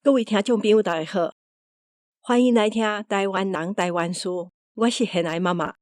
各位聽眾朋友，大家好，歡迎來聽台灣人台灣事。我是賢愛媽媽。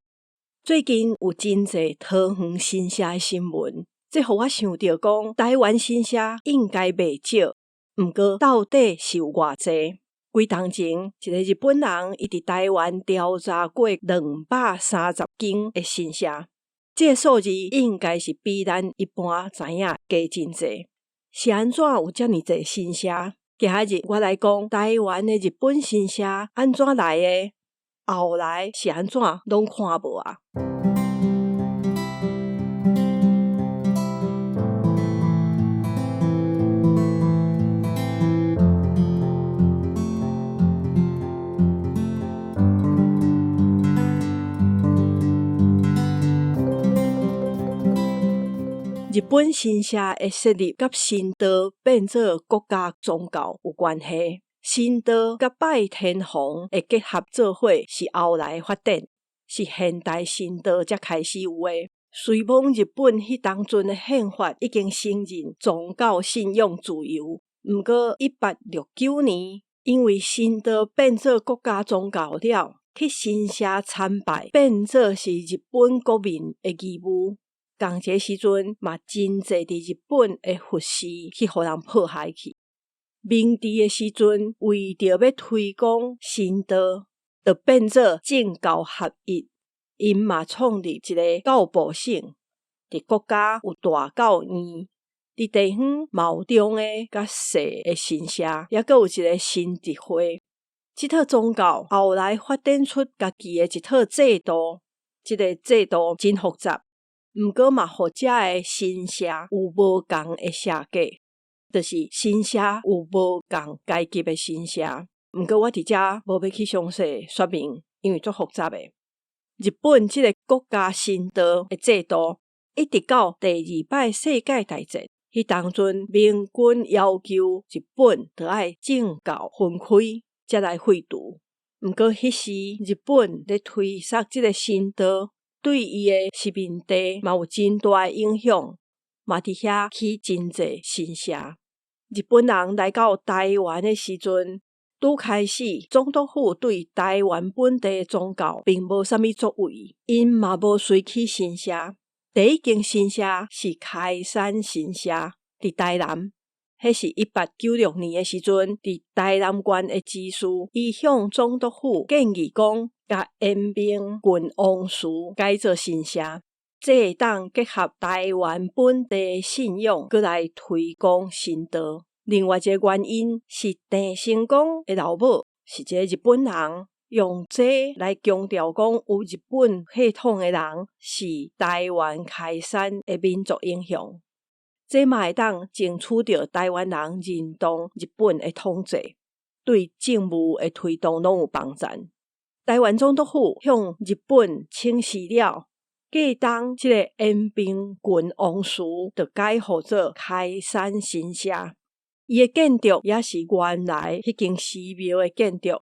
最近有真濟桃園神社的新聞，這予我想著講，台灣神社應該袂少，毋過到底是有偌濟？幾冬前，一個日本人伊佇台灣調查過230間的神社，這個數字應該是比咱一般知影加真濟。是按怎有遮爾濟神社？今仔日我來講台灣的日本神社按怎來的，後來是按怎攏看無啊？日本神社的設立佮神道變做國家宗教有關係。神道佮拜天皇的結合做伙是後來的發展，是現代神道才開始有的。雖罔日本彼當陣的憲法已經承認宗教信仰自由，毋過1869年，因為神道變做國家宗教了，去神社參拜變做是日本國民的義務。仝一个時陣嘛，真濟佇日本的佛寺去予人破壞去。明治的時陣，為著欲推廣神道，就變做政教合一。𪜶嘛創立一个教部省，佇國家有大教院，佇地方嘛有中的佮細的神社，猶閣有一个神職會。這套宗教後來發展出家己的一套制度，這个制度真複雜。毋過嘛，予遮的神社有無仝的社格，就是神社有無仝階級的神社。毋過我佇遮無欲去詳細說明，因為足複雜的。日本這个國家神道的制度，一直到第二擺世界大戰，彼當陣盟軍要求日本著愛政教分開，才來廢除。毋過彼時日本咧推捒這个神道。對伊的殖民地嘛有真大的影響，嘛佇遐起真濟神社。日本人來到台灣的時陣，拄開始總督府對台灣本地的宗教並無啥物作為，𪜶嘛無隨起神社。第一間神社是開山神社，佇台南。彼是1896年的時陣，佇台南縣的知事，伊向總督府建議講，共延平郡王祠改做神社，這會當結合台灣本地信仰，閣來推廣神道。另外一個原因是鄭成功的老母是一个日本人，用這來強調講有日本血統的人是台灣開山的民族英雄。這嘛會當爭取著台灣人認同日本的統治，對政務的推動攏有幫助。台灣總督府向日本請示了，過冬這个延平郡王祠就改號做開山神社，伊的建築也是原來彼間寺廟的建築，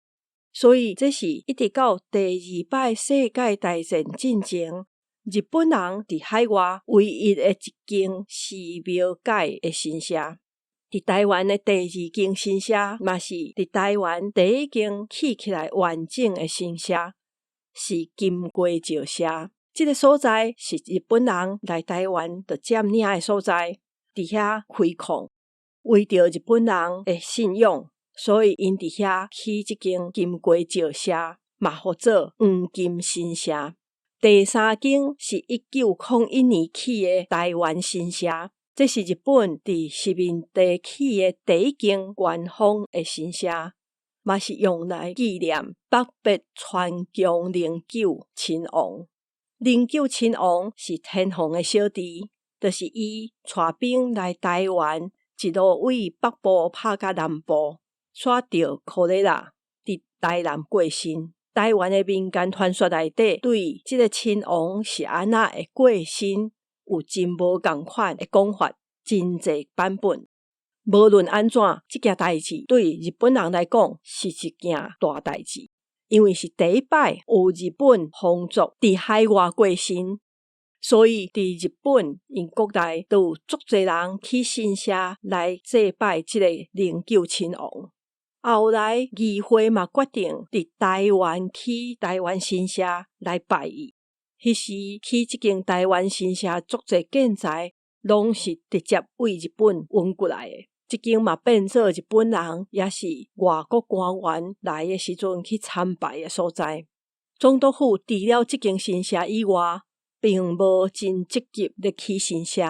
所以這是一直到第二擺世界大戰進前。日本人佇海外唯一的一間寺廟改的神社，佇台灣的第二間神社，嘛是佇台灣第一間起起來完整的神社，是金瓜石社。這个所在是日本人來台灣就佔領的所在，佇遐開礦。為著日本人的信仰，所以𪜶佇遐起這間金瓜石社，嘛號做黃金神社。第三間是1901年起的台灣神社，這是日本佇殖民地起的第一間官方的神社，嘛是用來紀念北別川宮靈久親王。靈久親王是天皇的小弟，就是伊帶兵來台灣，一路對北部拍到南部，煞著科雷拉，佇台南過身。台灣的民間傳說內底，對這个親王是按怎會過身，有真無仝款的講法，真濟版本。無論按怎，這件代誌對日本人來講是一件大代誌，因為是第一擺有日本皇族佇海外過身，所以佇日本𪜶國內都有足濟人去神社來祭拜這个靈久親王。後來議會嘛決定佇台灣起台灣神社來拜伊。彼時起這間台灣神社足濟建材，攏是直接對日本運過來的。這間嘛變做日本人，抑是外國官員來的時陣去參拜的所在。總督府除了這間神社以外，並無真積極咧起神社。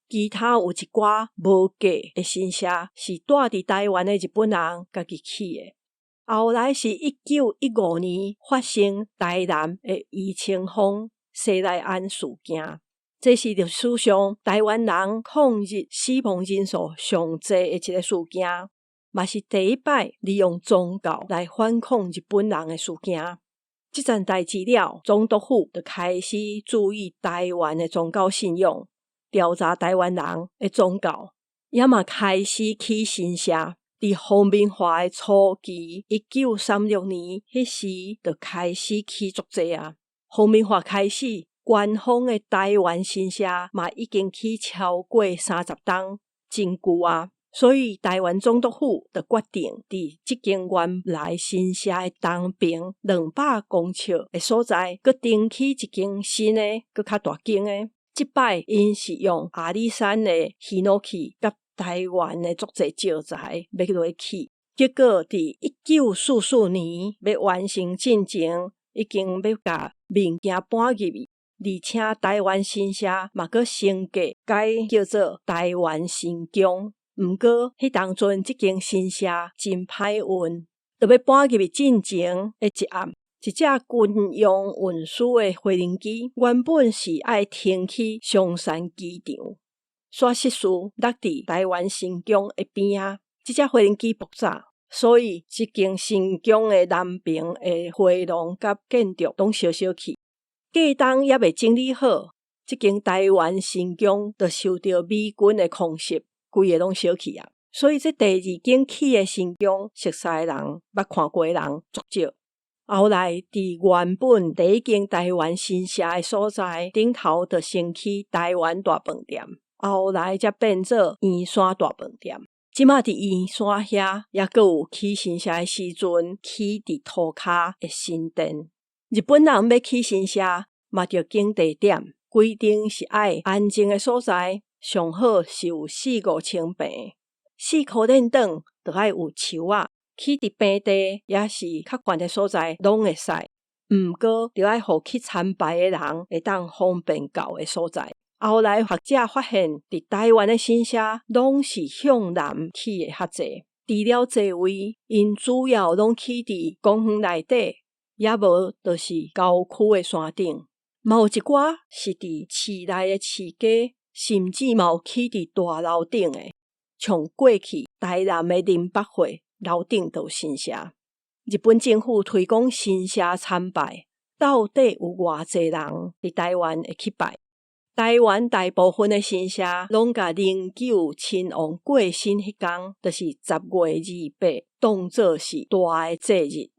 其他有一寡無價的神社，是住佇台灣的日本人家己起的。後來是1915年發生台南的余清芳西來庵事件，這是歷史上台灣人抗日死亡人數上濟的一个事件，嘛是第一擺利用宗教來反抗日本人的事件。這件代誌了，總督府就開始注意台灣的宗教信仰，調查台灣人的宗教，也嘛開始起神社。佇皇民化的初期，1936年，彼時就開始起足濟啊。皇民化開始，官方的台灣神社嘛已經起超過30棟，真久啊。所以台灣總督府就決定佇這間原來神社的東爿200公尺的所在，閣重起一間新的、閣較大間的。這擺𪜶是用阿里山的ヒノキ佮台灣的足濟石材欲落起，結果佇1944年欲完成進前，已經欲共物件搬入去，而且台灣神社嘛閣升格改叫做台灣神宮。毋過彼當陣這間神社真歹運，就欲搬入去進前的一暗，一隻軍用運輸的飛行機原本是愛停去松山機場，煞失事落佇台灣神宮的邊仔，這隻飛行機爆炸，所以這間神宮的南爿的回廊佮建築攏燒燒去。過冬猶未整理好，這間台灣神宮就受著美軍的空襲，規个攏燒去啊！所以這第二間起的神宮，熟似的人、捌看過的人足少。後來，佇原本第一間台灣神社的所在頂頭，就先起台灣大飯店，後來才變做圓山大飯店。這馬佇圓山遐，猶閣有起神社的時陣起佇塗跤的神殿。日本人欲起神社，嘛著揀地點，規定是愛安靜的所在，上好是有四五千坪，四箍輾轉，著愛有樹仔。起佇平地，抑是較懸的所在，攏會使。毋過，著愛予去參拜的人會當方便到的所在。後來學者發現，佇台灣的神社攏是向南起的較濟。除了這位，𪜶主要攏起佇公園內底，抑無就是郊區的山頂。嘛有一寡是佇市內的市街，甚至嘛有起佇大樓頂的，像過去台南的林百貨樓頂就有神社。日本政府推廣神社參拜，到底有偌濟人佇台灣會去拜？台灣大部分的神社攏共靈柩親王過身彼工，就是10月28，當做是大的祭日。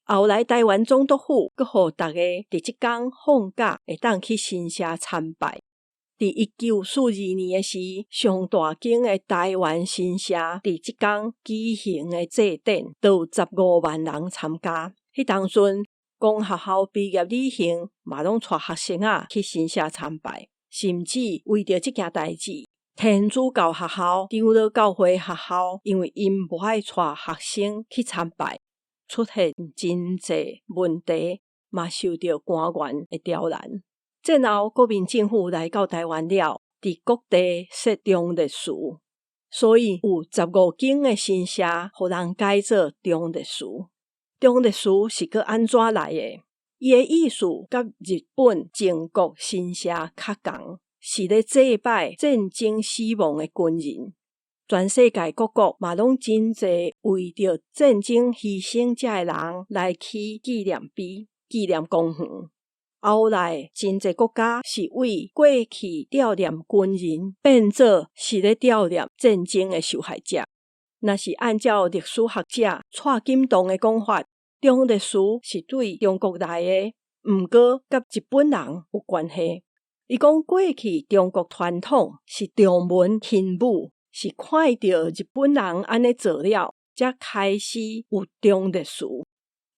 後來台灣總督府閣予逐家佇這工放假，會當去神社參拜。佇1942年的時，上大間的台灣神社佇這工舉行的祭典，都有15萬人參加。彼當陣，公學校畢業旅行嘛攏帶學生仔去神社參拜，甚至為著這件代誌，天主教學校、長老教會學校，因為𪜶無愛帶學生去參拜，出現真濟問題，嘛受著官員的刁難。戰後國民政府來到台灣了，佇各地設忠烈祠，所以有15間的神社，予人改做忠烈祠。忠烈祠是閣按怎來的？伊的意思佮日本靖國神社較仝，是咧祭拜戰爭死亡的軍人。全世界各國嘛攏真濟為著戰爭犧牲者的人來起紀念碑、紀念公園。後來真濟國家是為過去悼念軍人，變做是咧悼念戰爭的受害者。若是按照歷史學者蔡錦堂的講法，忠烈祠是對中國來的，毋過佮日本人有關係。伊講過去中國傳統是重文輕武，是看著日本人按呢做了，才開始有中立祠。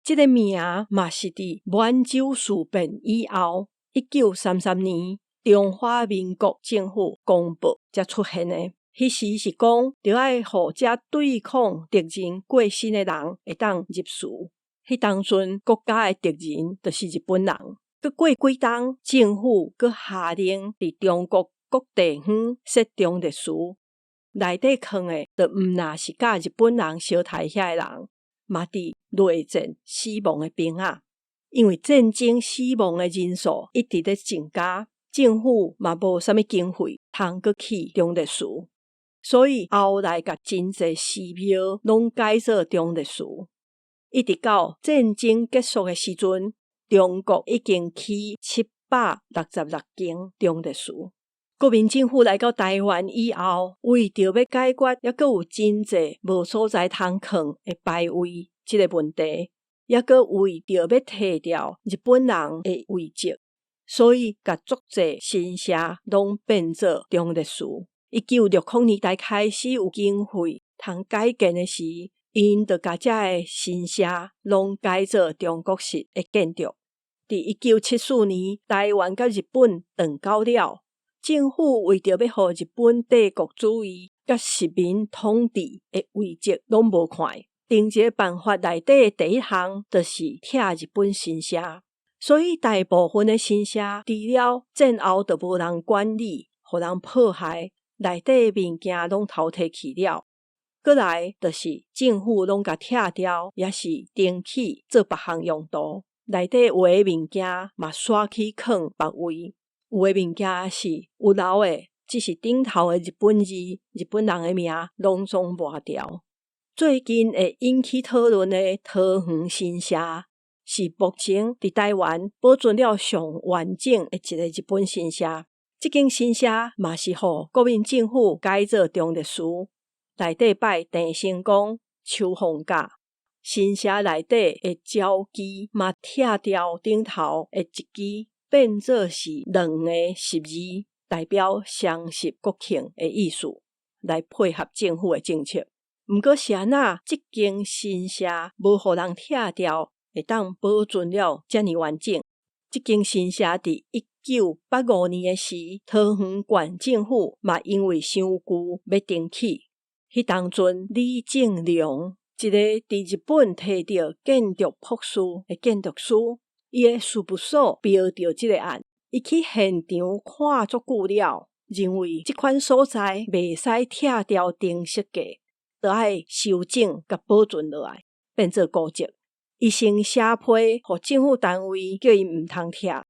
這个名嘛是佇滿洲事變以後，1933年中華民國政府公布才出現的。彼時是講，著愛予這對抗敵人過身的人會當入祠。彼當陣國家的敵人就是日本人。閣過幾冬，政府閣下令佇中國各地方設中立祠，內底囥的就毋若是佮日本人相刣遐的人，嘛佇內戰死亡的兵仔。因為戰爭死亡的人數一直咧增加，政府嘛無啥物經費通閣起中立祠，所以後來共真濟寺廟攏改做中立祠。一直到戰爭結束的時陣，中國已經起766間中立祠。國民政府來到台灣以後，為著欲解決猶閣有真濟無所在通囥的牌位這个問題，猶閣為著欲剔掉日本人的遺跡，所以共足濟神社攏變做中立祠。1960年代開始有經費通改建的時，𪜶就共遮个神社攏改做中國式的建築。佇1974年，台灣佮日本斷交了，政府為著欲予日本帝國主義佮殖民統治的遺跡攏無看，定一个辦法內底的第一項就是拆日本神社。所以大部分的神社除了戰後就無人管理，予人破壞，內底的物件攏偷提去了。閣來就是政府攏共拆掉，抑是重起做別項用途。內底有的物件嘛徙去囥別位，有的物件是有留的，只是頂頭的日本字、日本人的名攏總抹掉。最近會引起討論的桃園神社，是目前佇台灣保存了上完整的一个日本神社。這間神社嘛是予國民政府改做中立祠，內底拜鄭成功、丘逢甲。神社內底的招旗嘛拆掉頂頭的一支，變做是兩个十字，代表雙十國慶的意思，來配合政府的政策。毋過是按怎這間神社無予人拆掉，會當保存了遮爾完整？這間神社佇1985年的時，桃園縣政府嘛因為傷舊欲重起。彼當陣李正良，一个佇日本提著建築博士的建築師，伊的事務所標著這个案，伊去現場看足久了，認為這款所在袂使拆掉重設計，著愛修整佮保存落來，變做古蹟。伊先寫批予政府單位，叫伊毋通拆。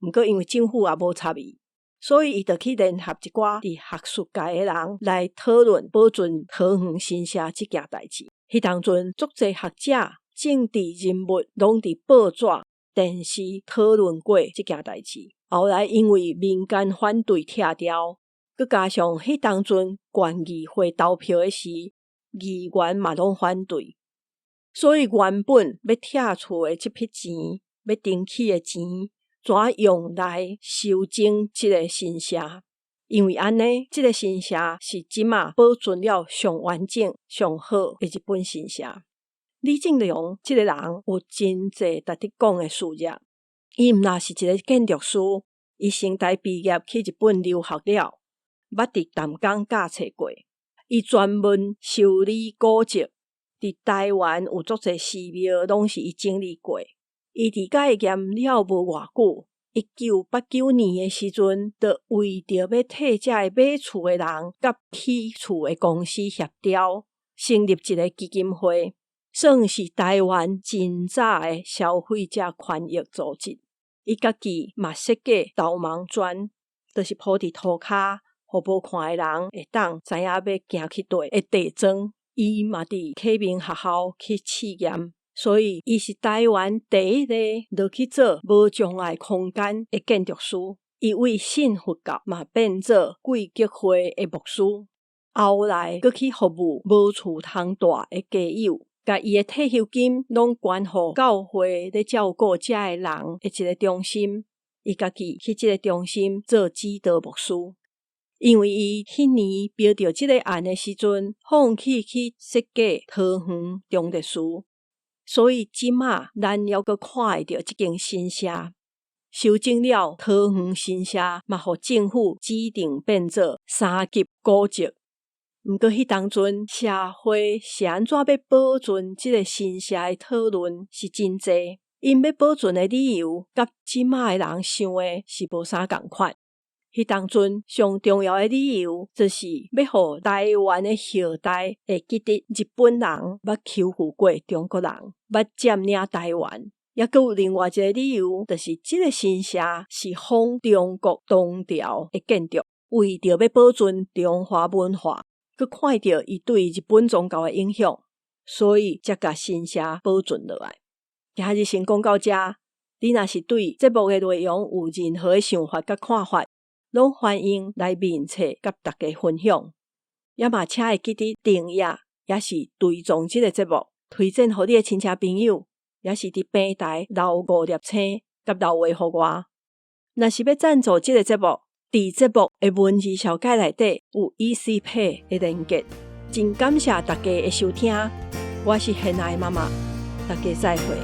毋過因為政府也無插伊，所以伊就去聯合一寡佇學術界的人來討論保存桃園神社這件代誌。彼當陣，足濟學者、政治人物攏佇報紙、電視討論過這件代誌。後來因為民間反對拆掉，閣加上彼當陣縣議會投票的時，議員嘛攏反對，所以原本欲拆厝的這筆錢，欲重起的錢，轉用來修整這个神社。因為按呢，這个神社是這馬保存了上完整、上好的日本神社。李正良這个人有真濟值得講的事業。伊毋若是一个建築師，伊成大畢業去日本留學了，捌佇淡江教冊過。伊專門修理古蹟，佇台灣有足濟寺廟攏是伊整理過。伊佇解嚴了無偌久，1989年的時陣，就為著欲替遮个買厝的人佮起厝的公司協調，成立一个基金會，算是台灣真早的消費者權益組織。伊家己嘛設計導盲磚，就是鋪佇塗跤，予無看的人會當知影欲行去佗的地磚。伊嘛佇啟明學校去試驗。所以，伊是台灣第一个落去做無障礙空間的建築師。伊為信佛教嘛變做貴格會的牧師。後來，閣去服務無厝通蹛的街友，共伊的退休金攏捐予教會咧照顧遮的人的一个中心。伊家己去這个中心做指導牧師。因為伊彼年標著這个案的時陣，放棄去設計桃園中壢市，所以這馬咱猶閣看會著這間神社。修整了桃園神社，嘛予政府指定變做三級古蹟。毋過彼當陣社會是按怎欲保存這个神社的討論是真濟，𪜶欲保存的理由，佮這馬的人想的是無啥仝款。彼當陣上重要的理由，就是欲予台灣的後代會記得日本人捌欺負過中國人，捌佔領台灣。猶閣有另外一个理由，就是這个神社是仿中國唐朝的建築，為著欲保存中華文化，閣看著伊對日本宗教的影響，所以才共神社保存落來。今仔日先講到遮，你若是對節目的內容有任何的想法佮看法，攏歡迎來面冊佮大家分享。也嘛請會記得訂閱，抑是追蹤這个節目，推薦予你的親戚朋友，抑是佇平台留五粒星佮留話予我。若是欲贊助這个節目，佇節目的文字紹介內底有 ECPay 的連結。真感謝大家的收聽，我是現愛媽媽，大家再會。